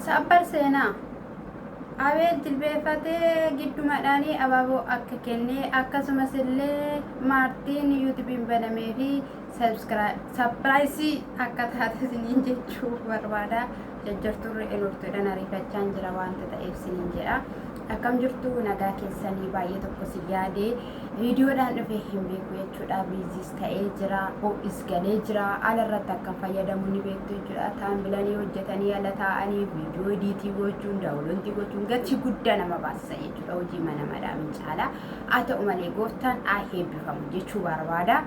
Sabbar seenaa. Abeel jilbeeffatee giddumadhaanii abaaboo akka kennee akkasumas illee Maartiin yuutuubiin banamee fi sapiraayisii akka taate isiniin jechuu barbaada. Jajjartuurri eloortuudhaan ariifachaan jira waanta ta'eef isiniin jedha. Akkam jirtu nagaa keessanii baay'ee tokko si yaade viidiyoodhaan dhufee hin beeku jechuudha. Biiziis ta'ee jira, ho'is galee jira. Ala irratti akkam fayyadamu ni beektu jechuudha. Taambilanii hojjetanii ala taa'anii viidiyoo ediitii gochuun, daawuloontii gochuun gatii guddaa nama baasisa jechuudha. Hojii mana madaamin caala. Haa ta'u malee gooftaan haa eebbifamu jechuu barbaada.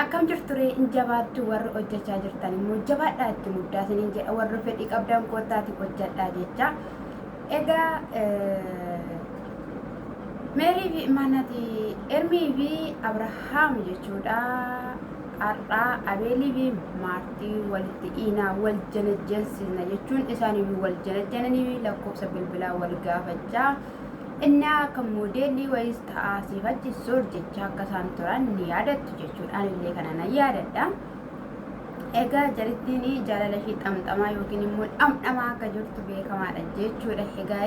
Akkam jirtu ree in jabaattu warri hojjechaa jirtan immoo jabaadhaa itti muddaa isiniin jedha warri fedhii qabdan koottaati hojjedhaa jecha. Egaa Meerii fi manati Ermii fi Abrahaam jechuudha. Har'aa Abeelii fi Maartii walitti dhiinaa wal janajjansisna jechuun isaaniyyuu wal janajjananii lakkoofsa bilbilaa wal gaafachaa inni akka moodeelii wayiis ta'aa siif achi soor jechaa akka isaan turan ni yaadattu jechuudha. Anillee kana nan yaadadha. Egaa jarittiin jaalala ishii xamxamaa yookiin immoo dhamdhamaa akka jirtu beekamaadha jechuudha. Egaa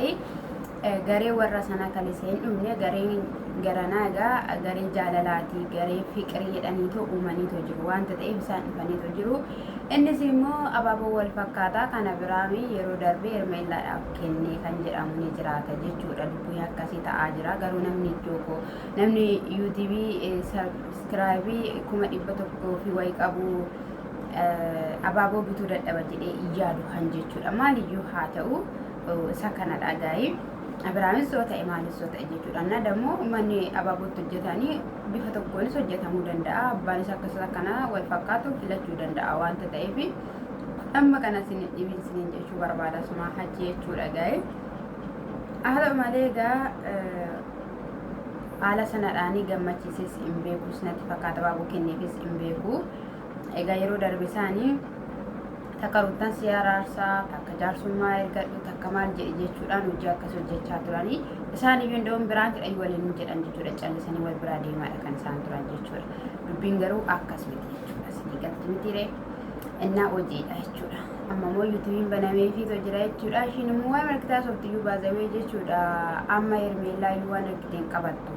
garee warra sana kalisee hin dhumne gareen garanaa egaa garee jaalalaati garee fiqirii jedhaniitoo uumaniitoo jiru wanta ta'eef isaan dhufaniitoo jiru. Innis immoo abaaboo wal fakkaataa kana biraami yeroo darbee hermeellaadhaaf kennee kan jedhamu ni jiraata jechuudha. Dubbiin akkasii ta'aa jira garuu namni ijoo koo namni yuutuubii sabiskiraayibii 100,000 fi wayi qabu abaaboo bituu dadhaba jedhee yaadu kan jechuudha. Maaliyyuu haa ta'u isa kana dhagaa'ii. Abiraamis yoo ta'e maalis yoo ta'e jechuudha. Na dammoo manni abaabootti hojjetanii bifa tokkoonis hojjetamuu danda'a. Abbaanis akkasumas akkana wal fakkaatu filachuu danda'a waanta ta'eef amma kana isin hin dhibin isiniin jechuu barbaada sumaa hajji jechuudha gaa'ee. Haa ta'u malee egaa haala sanadhaanii gammachiises hin beekus natti fakkaata abaaboo kenneefis hin beeku. Egaa yeroo darbe isaanii takka ruuttan si araarsaa takka jaarsummaa ergadhu takka maal jedhi jechuudhaan hojii akkas hojjechaa turanii isaan iyyuu nda'uun biraan fedhan waliin hin jedhan jechuudha callisanii wal biraa deemaadha kan isaan turan jechuudha dubbiin garuu akkas miti jechuudha isinii galti miti ree innaa hojiidha jechuudha amma immoo yuutuubiin banamee fiitoo jira jechuudha ishiin immoo waan argitaa softiyyuu baazawee jechuudha amma hermeellaa iyyuu waan argiteen qabattu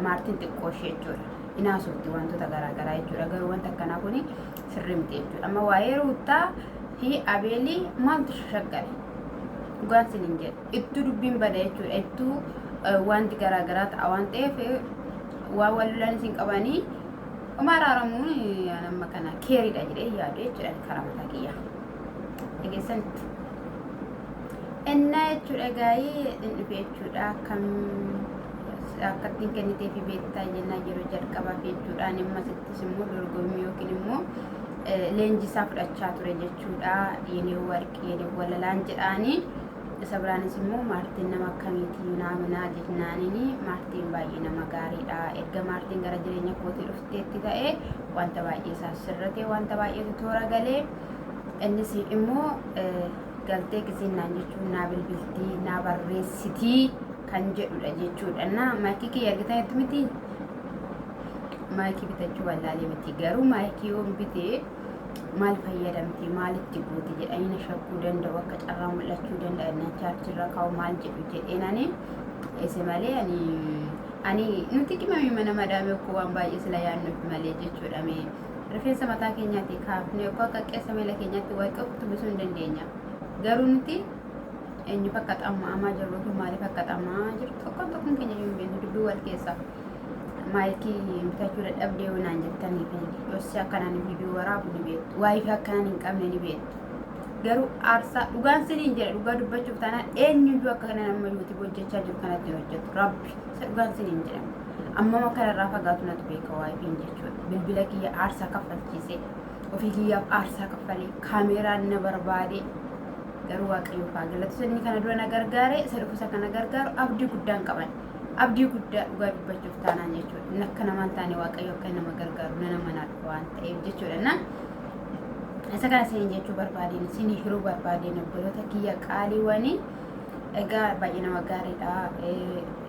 maartiin xiqqoo ishee jechuudha inaasofti wantoota garaagaraa jechuudha garuu wanta akkanaa kuni sirrii miti jechuudha. Amma waa'ee Ruuttaa fi Abeelii maaltu shashaggare? Dhugaan sin hin jedhu. Ittuu dubbiin bada jechuudha. Ittuu wanti garaagaraa ta'a waan ta'eef waan wal lolan isin qabanii uma araaramuun amma kana keeriidha jedhee yaadu jechuudha karaa mataa kiyyaa. Dhageessanitti. Innaa jechuudha gaa'ii hin dhufe jechuudha akkam akkattiin kennitee fi beektaa jennaa yeroo jalqabaaf jechuudhaan amma sittis immoo dorgommii yookiin immoo leenjisaa fudhachaa ture jechuudha. Yenee warqii yenee walalaan jedhaanii isa biraanis immoo Maartiin nama akkamiitii naaminaa jennaaniini Maartiin baay'ee nama gaariidha. Erga Maartiin gara jireenya kootii dhufteetti ta'e wanta baay'ee isaa sirrate wanta baay'eetu toora galee innis immoo galtee gisinnaan jechuun naa bilbiltii naa barreessitii kan jedhudha jechuudha. Na maayikii kiyya argitanitti miti maayikii bitachuu wallaalee miti garuu maayikii yoon bitee maal fayyadamti maalitti gooti jedhanii na shakkuu danda'u akka carraa mul'achuu danda'a na chaarjirra kaa'u maal jedhu jedheen ani ese malee ani ani nuti qimamii mana madaamee koo waan baay'ee sila yaadnuuf malee jechuudha mee rifeensa mataa keenyaatti kaafnee akka qaqqeessa miila keenyaatti warqee ofitti uwwisuu hin dandeenya garuu nuti eenyuuf akka xamma'amaa jirru fi maaliif akka xamma'amaa jirru tokkoon tokkoon keenya iyyuu hin beeknu dubbii wal keessaa maayikii bitachuu dadhabdee yoo naan jettanii fi dhossi akkanaan viidiyoo waraabu ni beektu waayifii akkanaan hin qabne ni beektu garuu aarsaa dhugaan siniin jedha dhugaa dubbachuuf taanaan eenyuyyuu akka kana nama yuutuub hojjechaa jiru kanatti hin hojjetu rabbi isa dhugaan siniin jedhama ammam akka irraa fagaatu natu beeka waayifiin jechuudha bilbila kiyya aarsaa kaffalchiisee ofii kiyyaaf aarsaa kaffalee kaameeraan na barbaade Garuu Waaqayyoof haa galatu. Inni kana dura na gargaare, isa dhufus akka na gargaaru abdii guddaan qaban. Abdii guddaa dhugaa dubbachuuf taanaan jechuudha. Inni akka namaan taane Waaqayyo akka nama gargaaru nana manaa dhufa waan ta'eef jechuudha. Na isa kana isiniin jechuu barbaadeen isinii hiruu barbaadeen obboloota kiyya qaaliiwwanii. Egaa baay'ee nama gaariidha.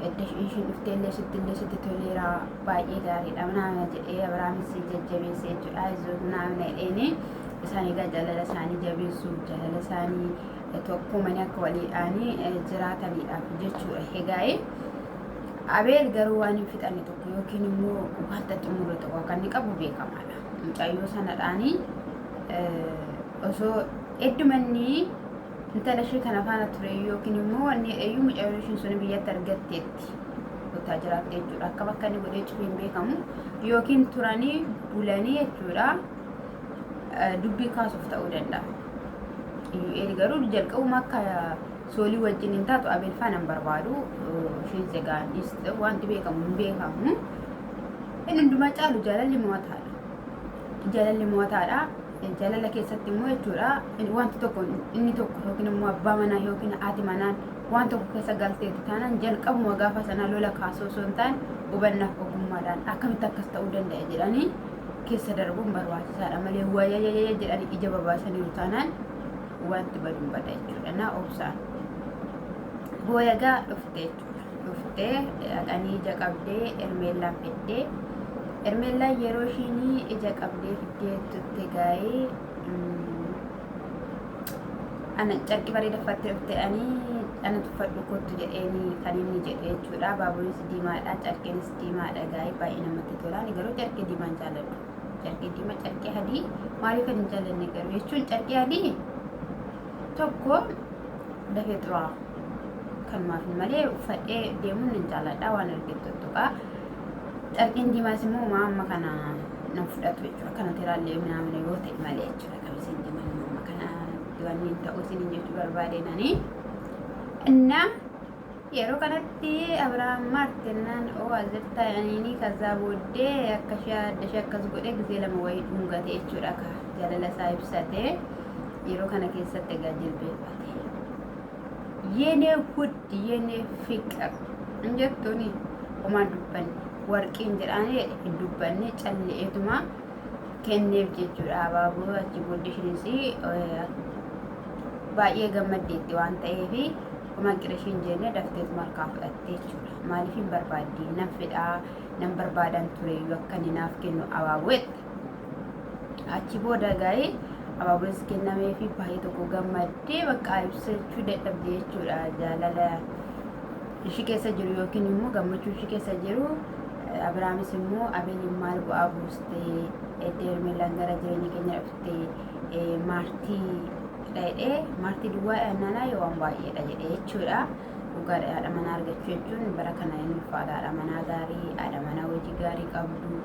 Edda ishiin dhuftee illee sitti illee sitti toleera baay'ee gaariidha. Naamna jedhee Abiraamis jajjabeessee jechuudha. Naamna jedheeni. Isaan egaa jaalala isaanii jabeessuuf jaalala isaanii tokkoomanii akka waliidhaanii jiraataniidhaaf jechuudha. Egaa Abeel garuu waan hin fixanne tokko yookiin immoo wanta xumure tokko akka inni qabu beekamaadha. Mucayyoo sanadhaanii osoo heddumanni intala ishee kana faana ture yookiin immoo wanni eeyyuu mucayyoo ishiin sun biyyatti argatteetti kutaa jiraatte jechuudha. Akka bakka inni godhee cufee hin beekamu yookiin turanii bulanii jechuudha. Dubbii kaasuuf ta'uu danda'a. Iyyu'eel garuu jalqabuma akka Soolii wajjin hin taatu Abeel faana hin barbaadu. Isheen segaan dhiiste wanti beekamu hin beekamu. Inni hundumaa caalu jaalalli mo'ataadha. Jaalalli mo'ataadha. Jaalala keessatti immoo jechuudha wanti tokko inni tokko yookiin immoo abbaa manaa yookiin haati manaan waan tokko keessa galteetti taanaan jalqabuma gaafa sanaa lola kaasuu osoo hin taane hubannaaf ogummaadhaan akkamitti akkas ta'uu danda'a jedhanii keessa darbuun barbaachisaadha malee wayayayaya jedhanii ija babaasaniiru taanaan wanti baduun bada jechuudha. Na obsaan. Booyagaa dhufte jechuudha. Dhuftee dhaqanii ija qabdee Hermeellaan fiddee. Hermeellaan yeroo ishiin ija qabdee fiddee tutte gaa'ee ana carqii bareeda uffattee dhufte ani ana tuffadhu kottu jedheeni kan inni jedhe jechuudha. Baaburis diimaadha, carqiinis diimaadha gaa'ee baay'ee namatti tola. Ani garuu carqii diimaan jaalladhu. Carqii diimaa, carqii adii maaliif kan hin jaallanne garuu jechuun carqii adii tokko dafee xuraa kanumaaf malee uffadhee deemuun nan jaalladha waan argeef tuttuqa. Carqiin diimaas immoo maa amma kana nan fudhatu jechuudha. Kana tiraallee minaamina yoo ta'e malee jechuudha. Qamisiin diimaan amma kana wanni hin ta'u isiniin jechuu barbaade nani. Innaa yeroo kanatti Abrahaam maartinnaan oo azirtaa aniini kazaa booddee akka ishee adda ishee akkas godhee gizee lama wayii dhungate jechuudha ka jaalala isaa ibsate yeroo kana keessatti egaa jilbeeffate. Yenee wudd yenee fiqir hin jettuuni homaan dubbanne warqiin jedhaanii hin dubbanne calle'eetuma kenneef jechuudha abaaboo achi booddee ishiinis baay'ee gammaddeetti waan ta'eef homaa qirashii hin jenne dafteetuma harkaa fudhatte jechuudha. Maaliif hin barbaaddi nan fedhaa nan barbaadan tureyyuu akka inni naaf kennu abaaboo jette. Achi booda gaa'ee abaaboos kennamee fi baay'ee tokko gammaddee bakka ibsachuu dadhabde jechuudha jaalala ishii keessa jiru yookiin immoo gammachuu ishii keessa jiru Abiraamis immoo Abeeliin maal bu'aa buuste edda Hermeellaan gara jireenya keenya dhufte maartii jedhee maartii duwwaa naanaa yoo waan baay'eedha jedhee jechuudha. Dhugaadha haadha manaa argachuu jechuun bara kana hin ulfaata haadha manaa gaarii haadha manaa hojii gaarii qabdu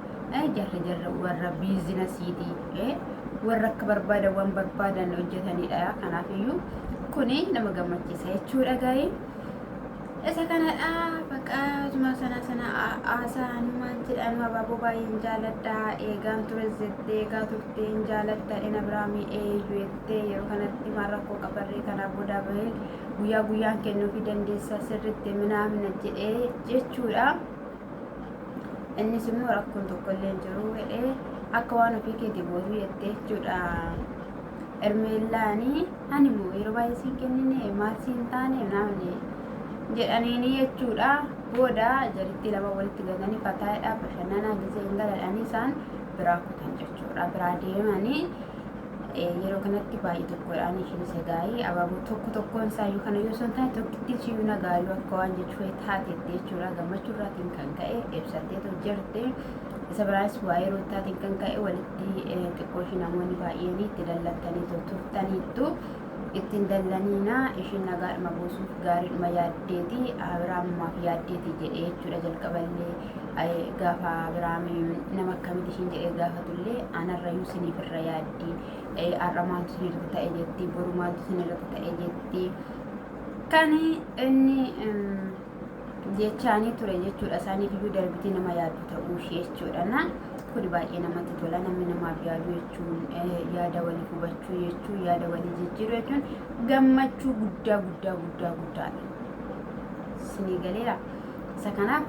jarri jarri warra biizinasiiti warra akka barbaadan waan barbaadan hojjetanidha. Kanaaf iyyuu kuni nama gammachiisa jechuudha gaa'ee. Isa kanadha bakka suma sana sana haasa'an maal jedhan abaaboo baay'een jaaladha eegaan ture jettee eegaa turteen jaaladha dhina biraamii eeyyu jettee yeroo kanatti maal rakkoo qabarree kanaa booda bahee guyyaa guyyaan kennuufii dandeessa sirritti minaamna jedhee jechuudha. Innis immoo rakkoon tokko illee hin jiru jedhee akka waan ofii keetii gootuu jettee jechuudha. Hermeellaanii ani immoo yeroo baay'ee siin kennine maal siin taane naamne jedhaniini jechuudha. Booda jaritti lama walitti galanii fataayidha bashannanaa gisee hin galadhanii isaan biraa kutan jechuudha. Biraa deemanii yeroo kanatti baay'ee tokkodhaan ishiin isa gaa'ii abaaboo tokko tokkoon isaayyuu kana yoo osoo hin taane tokkittiin ishiyyuu nagaayyuu akka waan jechuu taatetti jechuudha. Gammachuu irraatiin kan ka'e ibsatteetu jirti. Isa biraas waa'ee ruuttaatiin kan ka'e walitti xiqqoo ishii namoonni baay'een itti dallantanii turtaniittu. Ittiin dallaniina ishiin nagaadhuma buusuuf gaariidhuma yaaddeeti Abiraamumaaf yaaddeeti jedhee jechuudha jalqaballee gaafa Abiraam nama akkamitti ishiin jedhee gaafatullee anarrayyuu siniif irra yaaddi har'a maaltu isin irratti ta'e jetti boru maaltu isin irratti ta'e jetti kan inni jechaanii ture jechuudha. Isaaniif iyyuu darbitii nama yaaddu ta'uu ishee jechuudha. Na kuni baay'ee namatti tola. Namni namaaf yaadu jechuun yaada walii hubachuu jechuun yaada walii jijjiiruu jechuun gammachuu guddaa guddaa guddaa guddaadha. Isinii galeera. Isa kanaaf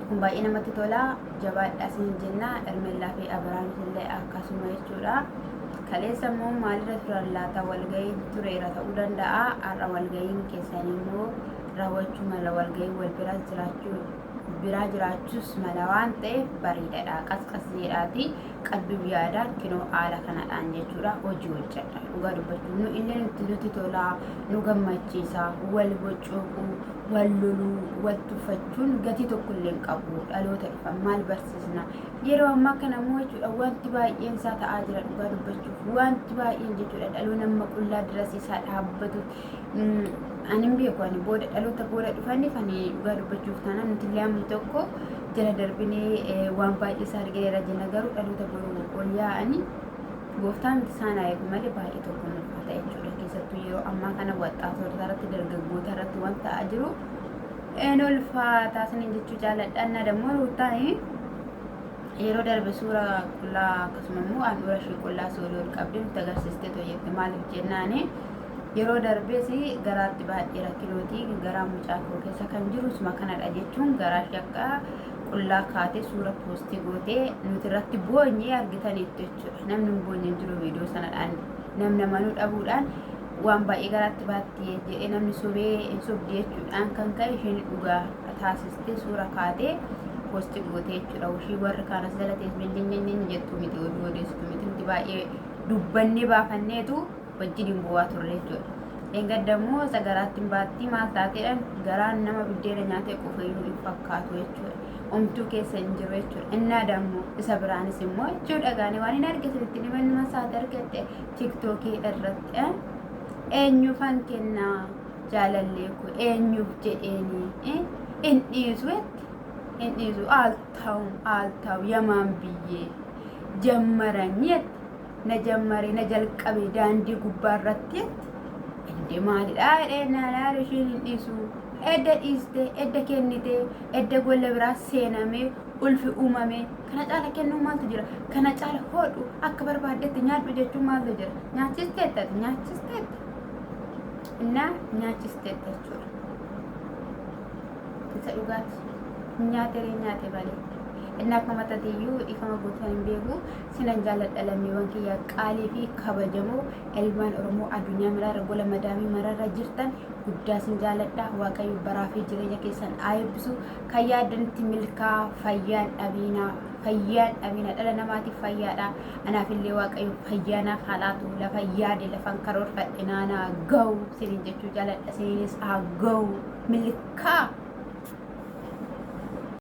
kun baay'ee namatti tola. Jabaadhaa isin jenna. Hermeellaa fi Abiraamis illee akkasuma jechuudha. Kaleessa immoo maalirra turan laata walga'iin tureera ta'uu danda'a. Har'a walga'iin keessan immoo raawwachuu mala walga'iin wal biraas jiraachuu biraa jiraachuus mala waan ta'eef bareedaadha. Qasqas jedhaati qalbii yaadaan kinoo haala kanadhaan jechuudha hojii hojjedha. Dhugaa dubbachuuf nu illee nutti nutti tolaa, nu gammachiisa. Wal bocoquu, wal loluu, wal tuffachuun gatii tokko illee hin qabu. Dhaloota dhufan maal barsiisna? Yeroo ammaa kana immoo jechuudha wanti baay'een isaa ta'aa jira dhugaa dubbachuuf. Wanti baay'een jechuudha dhaloonni amma qullaa dirasiisaa dhaabbatu. Ani hin beeku, ani booda dhaloota booda dhufaniif ani dhugaa dubbachuuf taanaan nuti illee amma tokko jala darbinee waan baay'ee isaa argineera jenna, garuu dhaloota boru ol yaa'anii gooftaan miti isaan haa eegu malee baay'ee tokko nu ulfaata jechuudha. Keessattuu yeroo ammaa kana waxxaatota irratti, dargaggoota irratti waan ta'aa jiru een ulfaataa isiniin jechuu jaalladha. Anna dammoo Ruuttaan yeroo darbe suura qullaa akkasuma immoo handhuura ishee qullaa suurii ol qabdee nutti agarsiistee jette. Maaliif jennaani, yeroo darbees garaatti baadhee rakkinooti, garaa mucaa koo keessa kan jiru suma kanadha jechuun garaa ishee akka qullaa kaatee suura poostii gootee nuti irratti boonyee argitaniittu jechuudha. Namni hin boonye hin jiru viidiyoo sanadhaan. Namni amanuu dhabuudhaan waan baay'ee garaatti baattee jedhee namni sobee hin sobdi jechuudhaan kan ka'e isheen dhugaa taasistee suura kaatee poostii gootee jechuudha. Ishii warri kaanas jala teessee jettu miti, oduu odeessitu miti, nuti baay'ee dubbannee baafanneetu wajjin hin bu'aa turre jechuudha. Dheengadda immoo isa garaatti hin baattii maal taateedhaan garaan nama biddeena nyaatee qofayyuu hin fakkaatu jechuudha. Omtuu keessa hin jiru jechuudha. Innaa dammoo isa biraanis immoo jechuudha gaanii waan hin argisitti dhimma isaati argatte TikTokii irratti eenyuufan kennaa jaalallee koo eenyuuf jedheeni hin dhiisu jetti, hin dhiisu, al ta'u al ta'u yamaan biyyee jammaranii jetti, na jammare, na jalqabe daandii gubbaa irratti jetti. Inde maalidha jedhee na ilaalu, isheen hin dhiisu. Edda dhiiste, edda kennite, edda golla biraa seenamee ulfi uumame, kana caala kennuu maaltu jira? Kana caala hodhu, akka barbaaddetti nyaadhu jechuun maaltu jira? Nyaachisteetta, nyaachisteetta. Innaa nyaachisteetta jechuudha. Isa dhugaati. Nyaate ree, nyaate malee. Inni akka matatiyyuu dhiifama guutuu hin beeku. Sinan jaalladha lammiiwwan kiyya qaalii fi kabajamoo ilmaan Oromoo addunyaa maraarra gola madaamii maraarra jirtan, guddaa sin jaalladha. Waaqayyo baraa fi jireenya keessan haa eebbisu. Kan yaaddanitti milkaa, fayyaan dhabiinaa, fayyaan dhabiina, dhala namaatiif fayyaadha. Anaaf illee Waaqayyo fayyaa naaf haa laatu. Lafa yaade, lafan karoorfadhe naanaa ga'u sinin jechuu jaalladha. Sininis haa ga'u, milkaa.